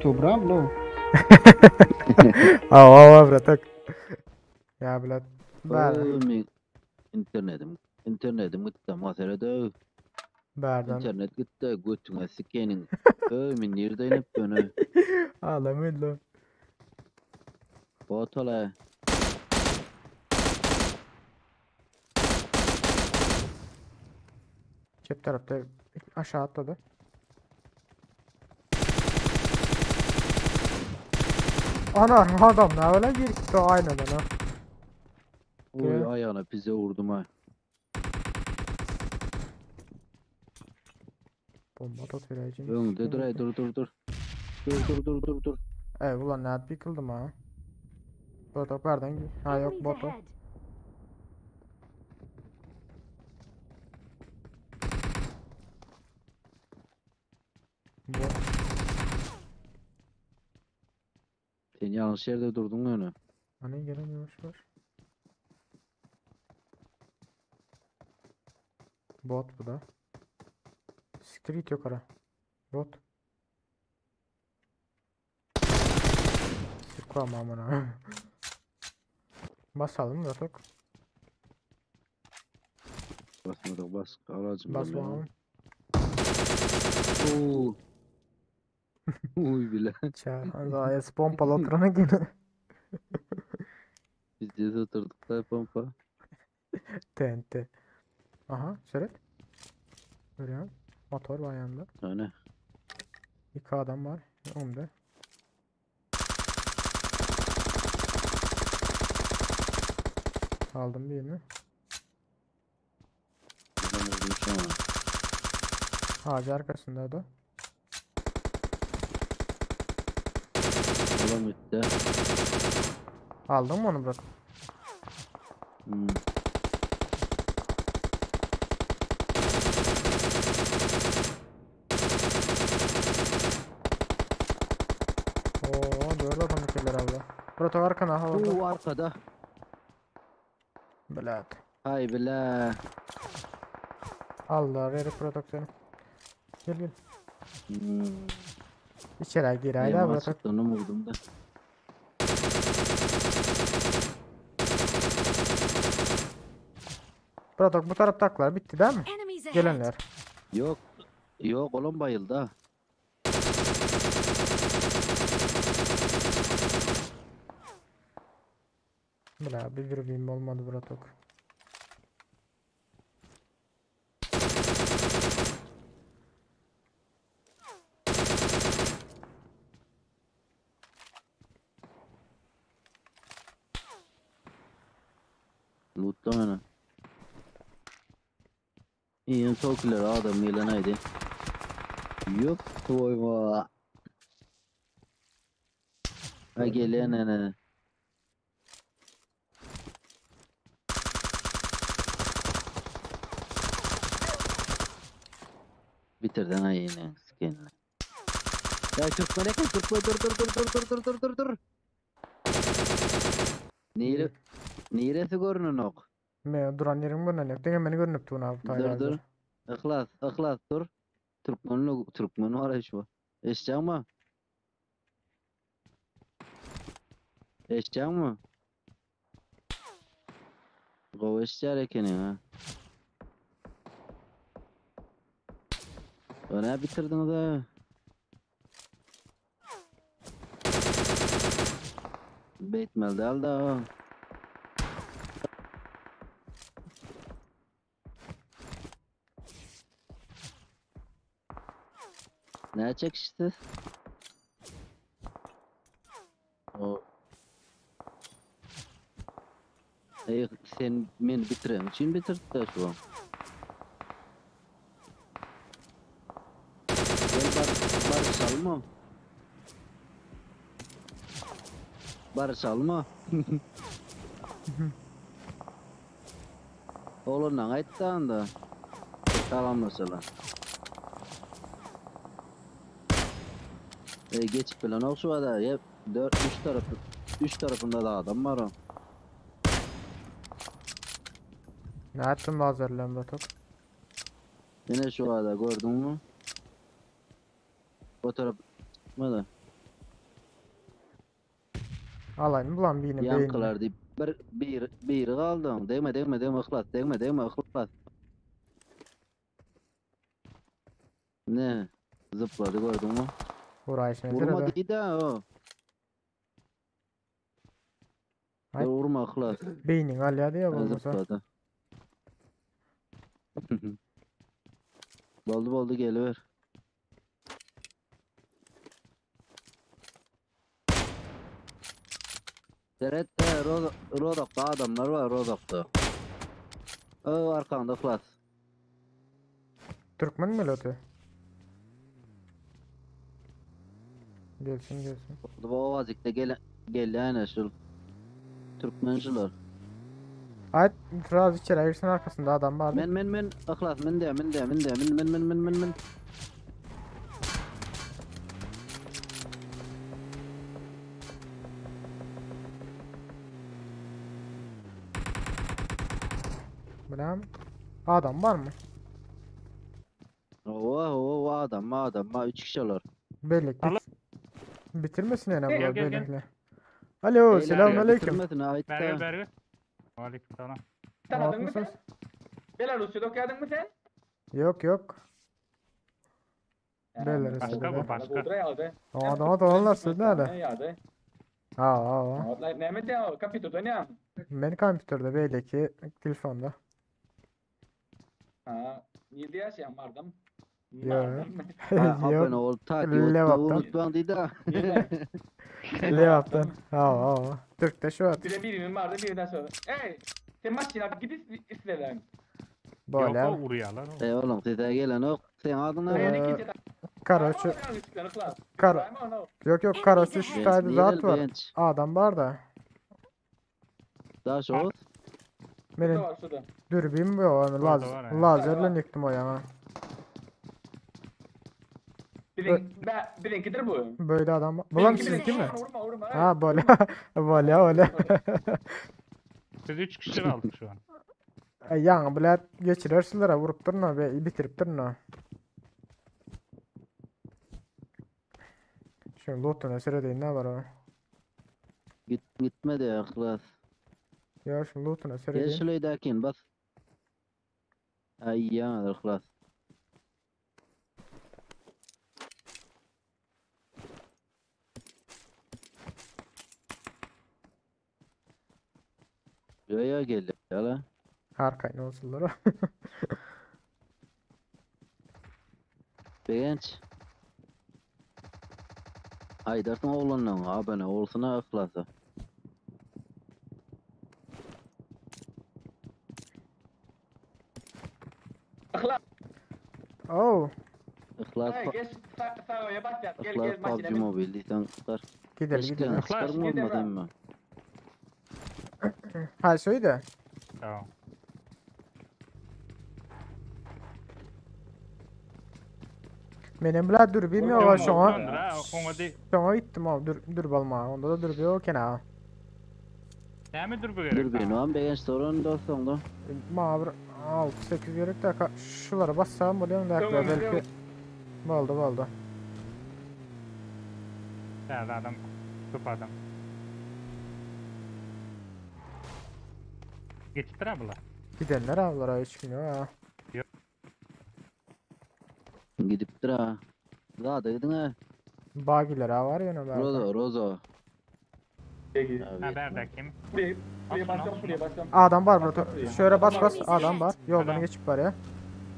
Youtuber bu. Hawa hawa bratok. Ya bilet. Bar. Men internetim internetim gitdi ama serede. Bardan. Internet gitdi götüňe sikeniň. Öý men nirde inip döne. Ağlamayın lan. Botala. Çep tarafta aşağı atladı. Ana adam ne öyle girdi aynadan ha. Oy ayağına bize vurdum ha. Bomba da vereceğim. Öňde dur ay dur dur dur. Dur dur dur dur dur. Ey ulan ne bir kıldım ha. Botok nereden? Ha yok Enemies botu. ahead. Bot. Sen yanlış yerde durdun öne. Hani gelemiyormuş var. Bot bu da. Siktir git yukarı. Bot. Sıkma amına. Basalım Ratok. Basmadık bas. Aracım Bas ben ya. bakalım. Oo. Uy bile. Çağır. Es pompalı oturana gene. Biz de oturduk da pompa. TNT. Aha seyret. Görüyorum. Motor var yanında. Tane. İki adam var. Önde. Aldım birini. Adam vurdum şu an. Ağacı arkasında da. Adam bitti. Aldın mı onu bırak? Hmm. Oo, dört adam ülkeler aldı. Bırak arkana ha orada. Oo arkada. Bilet. Hay bile. Allah herif bırak seni. Gel gel. Hmm. İçeri gir haydi Yamağa bırak. sıktığını vurdum da. Bırak bu taraftakiler bitti değil mi? Enemies ahead. Gelenler. Yok. Yok oğlum bayıldı ha. Bla bir bir olmadı bırak. Lootla beni. İyi tokiler adam gelen haydi. Yok koyma. Ha gelen ne. Bitirdin ha yine skinini. Ya Türkmen eken Türkmen dur dur dur dur dur dur dur dur dur. Nere neresi görünün ok? Me duran yerim bundan yok. Denge beni görünüp tuğun abi. Dur dur. Ihlas, ıhlas dur. Türkmenli Türkmen var ya şu. Eşeceğim mi? Eşeceğim mi? Gow eşeceğer ekeni ha. Öne bitirdiniz ha. Bitmedi al da. Ne çekişti? O Ey sen beni bitiren için bitirdi de şu an. Gel bar barışalım mı? Barışalım mı? Oğlundan aytdı anda. Tamam mesela. E, geçip bilen ok şu ada. Hep 4 3 tarafı 3 tarafında da adam var o. Ne ettim lazerle bırak. Yine şu ada gördün mü? O taraf çıkmadı. Alaýyn bulan birini beýnini. Ýaňkylar diýip bir bir biri galdy oň. Degme degme degme yhlas degme degme yhlas. Ne? Zıplady gördüňmi? Vuraýşyna Vurma serede. diýdi o. Aý. Dur vurma yhlas. Beýniňi alýar diýýär bolmasa. Zıplady. Boldy boldy geliber. Seret, e, roz, rozakda adamlar var rozakda. O arkanda yhlas. Türkmen milleti. Gelsin gelsin. Bu owazikde gel gelýän şul. Türkmen şular. Aýt, Raz içeri girsin arkasynda adam bardy. Men men men yhlas men de men de men de men men men men men men. Bu näme? Adam barmy? Owa owa adam adam ma 3 kişi olar. Bellik Alo. bit. Bitirmesin ene Gel, bular gel, gel. bellikle. Alo, selamun aleyküm. Bitirmesin ayt Bergel da. bergel. Aleyküm selam. Tanadın mı sen? Rahat Belarus'ta okuyadın mı sen? Yok yok. Belarus'ta Başka bu başka. Adama dolanlar siz nerede? Ýa-da. Ha ha. Otlar näme diýýär? Kompýuterde näme? Men kompýuterde beýleki telefonda. Ha, ne diýýär mardam? Ýa. Ha, Yok. Abone ol takip etmeyi Levaptan. unutmaň diýdi. Levaptan. Ha ha. Türk'te şu at. Bir birinin vardı birinden sonra. Ey, sen maşına gidip istediler. Yok Böyle. o uruyalar o. Ey oğlum size gelen ok. Sen adın ne? Ee, Karaçı Kara yok yok Karaçı şu tane zat var. Bench. Adam var da. Daha şu. Benim dürbüm bu yani Orada laz var ya. lazerle yıktım o yana. Birinkidir bu. Böyle adam var. Bulan Birinki, sizinki mi? Vurma vurma. Ha böyle. Böyle öyle. Biz 3 kişi kaldık şu an. Ýaňy bilen geçirersiler ha, vurup durma be bitirip durma. Şu lootuna seredeyim ne var o? Git gitme de yhlas. Ya şu lootuna Gel seredeyim. şurayı dakin bas. Ay ya yhlas. Yo yo gel ya la. Arkayın olsunlar o. Begenç. Aydarsın oğlunun abone olsuna yhlasa. Oh, Yhlas Hey, geç sağ bas yat. Gel Yhlas gel PUBG maşına. Mobile diýsen çykar. gidelim Eşikden gidelim. çıkar mı Gidelim olmadı ha. mı? Ha şöyle. Tamam. Benim bilen dürbüm yok ha şu an. Döndür ha. Ona di. Şuna gittim abi dur dur balma. Onda da dürbü yok gene ha. Ne mi dur bu gerek? Dur bir an begenç sorun dostum da. Ma bir 6 8 gerek de ka- şulara bassam bolýan da Tamam, belki. Boldy boldy. Ya adam. Köp adam. Geçittir ha bular. Gidenler avlara hiç kim yok ha. Gidipdir ha. Zada gidin ha. Bagiler ha var ya ne Rozo Rozo. Ha nerede kim? Buraya buraya basacağım buraya basacağım. Adam var burada. Şöyle bas bas Enemies adam var. Yoldan Adam. geçip var ya.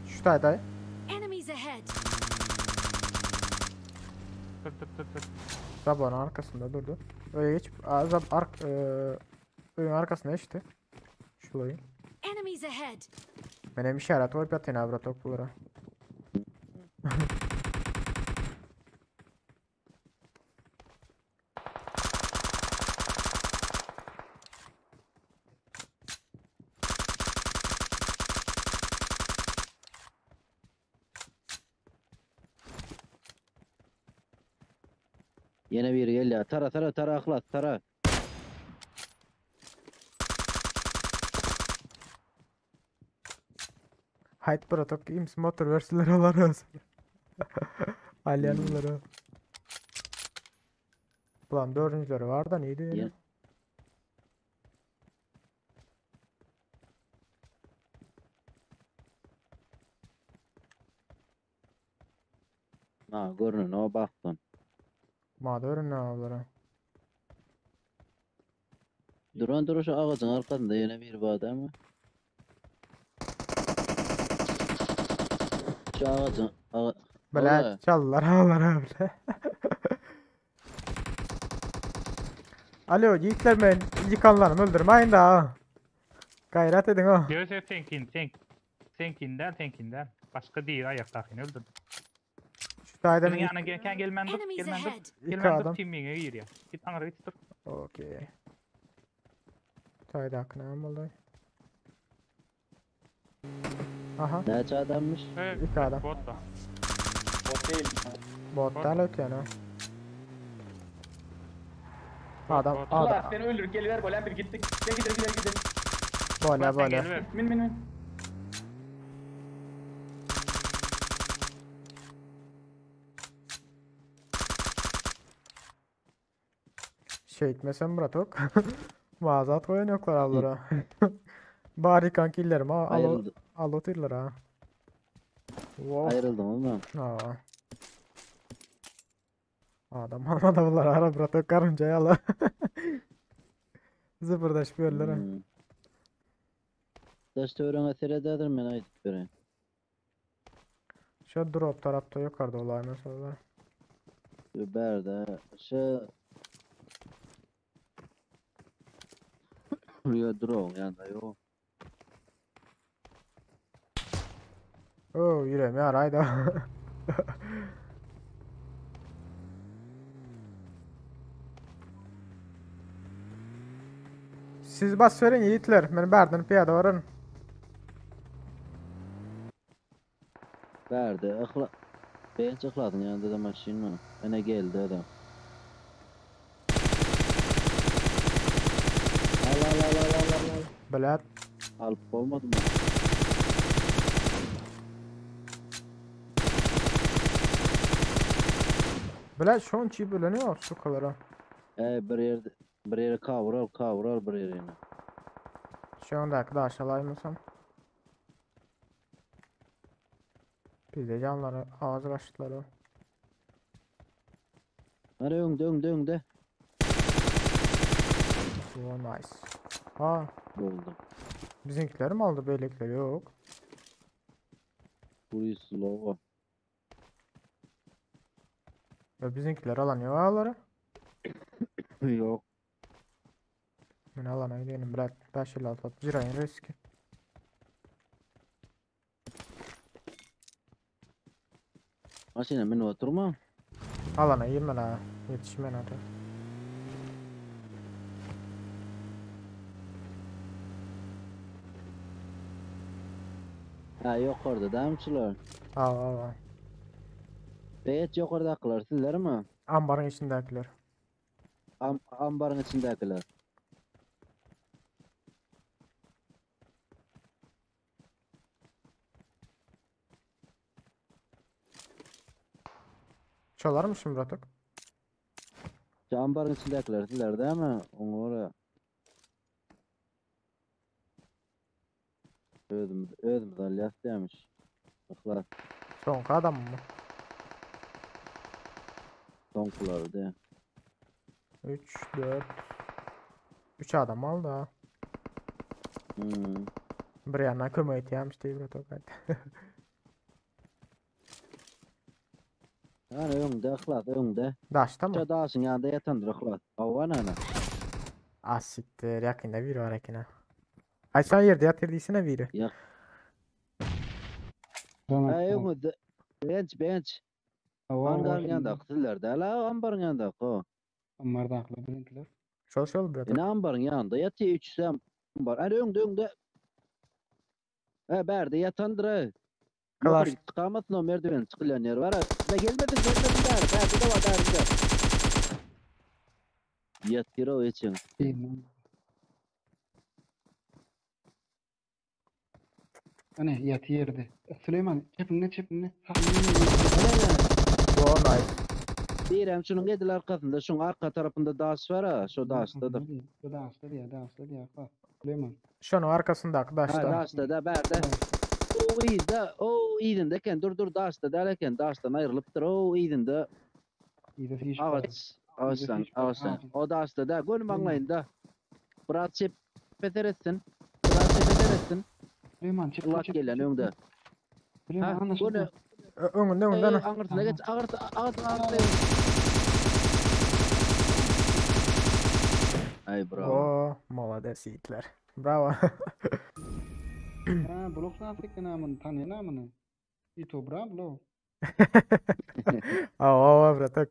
Şu tay Enemies ahead! Dur dur dur dur. Zabanın arkasında durdu. Öyle geçip Aa, zab ark eee öyün arkasına işte. Şulayı. Enemies ahead! Benim işaret koyup yatayım abi toplara. Yine bir gel ya. Tara tara tara aklat tara. Hayt bratok ims motor versinler Allah razı olsun. Alyanları. Ulan dördüncüleri var da neydi? Ya. Na görünen o bakdan. Mada görünen olara. Duran duruşu ağacın arkasında yine bir var değil mi? Şu ağacın ağa... Bile çaldılar ağlar ha bile. Alo yiğitler men yıkanlarımı öldürmeyin da ha. Gayret edin ha. Ýöse senkin sen senkinden senkinden. Başga değil aýakdakyny öldürdüm. Şu taýdan Senin ýanyna gelken gelmen dur, Enemies gelmen dur. ahead! iki Gelmen dur adam. teaming'e girýär. Git aňra git dur. Okey. Taýdaky näme boldy? Aha. Näçe adammış? Evet, İki adam. Bot da. Bot değil. Botlar ötýän ha. Adam Bot. adam. Allah seni öldür geliver bolan bir gittik. Gel gidelim gidelim gidelim. Böyle Sen böyle. geliver. Min min min. Şey etmesem bratok. Mağazat koyan yoklar allara. Bari kankillerim ha. Al, Ayrıldı. al oturlar ha. Wow. Ayrıldım ama. Aa. Adam almadı bunlar ara bratok karınca yala. Zıpırdaş bir yerlere. Hmm. Daş töwrüňe serededir men aýdyp bereyim. Şu drop tarafta yukarıda olay mesela. Bärde şu Yo drone ýanda yok. Oo yüreğim yaraydı. Siz bas verin yiğitler. Ben berden piyade varın. Bärde yhla Benç yhladyn ýanynda da maşyn bar. Ene geldi adam. Al al al al al al. al. Bilet. Alyp bolmady mı? Bilet şon çiğ bölünüyor su kadar. Ey bir ýerde bir ýere kavur al, kavur al bir ýerine. Şu anda arkadaş alaymasam. Biz de canları ağzı kaçtılar o. Hadi öňde öňde öňde. Oh, nice. Ha, Boldy. bizimkiler mi aldı beylikleri yok. Burayı slow. Ya bizimkiler alan yok ağları. Yok. Ben alana gidelim bilet 5 ile atıp zirayın riski. Maşyna minip oturma. Alana girme la. Yetişmen hadi. Ha ýokarda damçylar. Al al al. Beýet ýokardakylar sizler mi? Ambarın içindekiler. Am ambarın içindekiler. Çalar mı şimdi Bratok? Şu ambarın içindekiler sizler değil mi? Oňa görä. Özümiz özümiz alýas diýmiş. Yhlas Soňky adam mı? soňkulary diýä. 3, 4. 3 adam aldı ha. Hmm. Bir yandan kömek etýärmiş diýip Bratok aýtdy. Yani öňde Yhlas öňde. Daşda mı? Şu daşyň ýanynda ýatandyr Yhlas. Hawa ana. Ah siktir yakında biri var ekine. Ay sen yerde yatır diysene biri. Ay öňde bench bench. Ambarın ýanynda sizler de. La ambarın ýanynda. Ho. Şol şol Bratok. Ine ambarın ýanynda ýatyr üçüsi ambar. Ana öňde öňde. He bärde ýatandyr. ha. Kalaş. Ýokary çykamasyn o merdiwen çykylýan ýer var. Da gelmedin gelmedin bäri. Bärde de var bärde. Ýatyr o içiň. Ana ýaty ýerde. Süleyman çepinle çepinle. Oh nice. Birem şunun edil arkasynda, şunun arka tarapynda daş var ha, şu daşdadyr. Şu daşda diýe, daşda diýe. Bak Süleyman. Şonuň arkasyndaky Ha, daşda. daşda da bärde. yzda, o yzynda eken. Dur dur daşda däl eken. Daşdan aýrylypdyr. O yzynda Yza süýşüp bar. agaç, agaçdan, süýşüp bar, agaçdan. agajyň. O daşda däl, göni maňlaýynda. Biraz çepe seretsin. Biraz çepe seretsin. Süleyman çep Lak çep. gelen öňde. Süleyman Ha, ana göni şurada. Öňünde öňünde ana. aňyrsyna geç. Aňyrsy, agaç aňyrsy. Ay bravo. Oo, molades ýigitler. Bravo. Ha, blok nasıl namını tanıyor namını. YouTuber bro. Awa, awa, bratok.